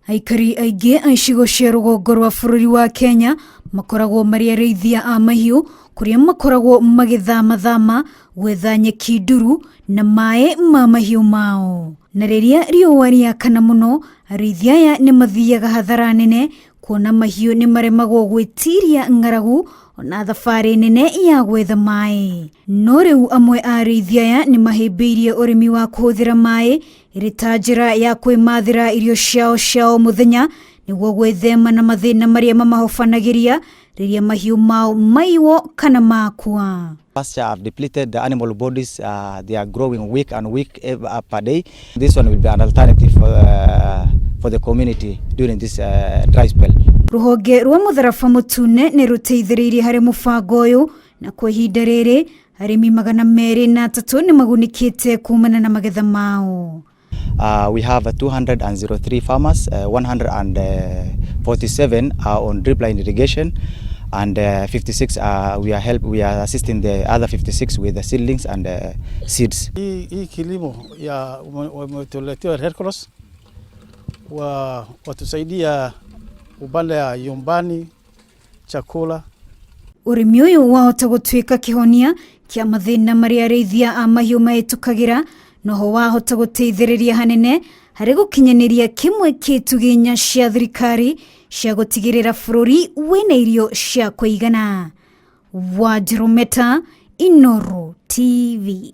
Aikari aingĩ a icigo cia rũgongo rwa bũrũri wa Kenya makoragwo marĩ arĩithia a mahiũ kũrĩa makoragwo magĩthamathama gwetha nyeki nduru na maĩ ma mahiũ mao. Na rĩrĩa riũa rĩakana mũno, arĩithia aya nĩ mathiaga hathara nene kuona mahiũ nĩ maremagwo gwĩtiria ng'aragu ona thabarĩ nene ya gwetha maĩ. No rĩu amwe a arĩithia aya nĩ mahĩmbĩirie ũrĩmi wa kũhũthĩra maĩ ĩrĩ ta njĩra ya kwĩmathĩra irio ciao cia o mũthenya nĩguo gwĩthema na mathĩna marĩa mamahobanagĩria rĩrĩa mahiũ mao maiywo kana makua. Pasture have depleted the animal bodies, they are growing weak and weak per day. This one will be an alternative for the community during this dry spell. Rũhonge rwa mũtharaba mũtune nĩ rũteithĩrĩirie harĩ mũbango ũyũ na kwa ihinda rĩrĩ arĩmi 203 nĩ magunĩkĩte kumana na magetha mao. We have 203 farmers, 147 are on drip line irrigation, and 56 we are assisting the other 56 with the seedlings and seeds. Hii kilimo ya wametuletea Red Cross watusaidia upande ya nyumbani, chakula. Ũrĩmi ũyũ wahota gũtuĩka kĩhonia kĩa mathĩna marĩa arĩithia a mahiũ mahĩtũkagĩra noho wahota gũteithĩrĩria hanene harĩ gũkinyanĩria kĩmwe kĩa itugĩ inya cia thirikari cia gũtigĩrĩra bũrũri wĩna irio cia kũigana. Wanjirũ Meta, Inooro TV.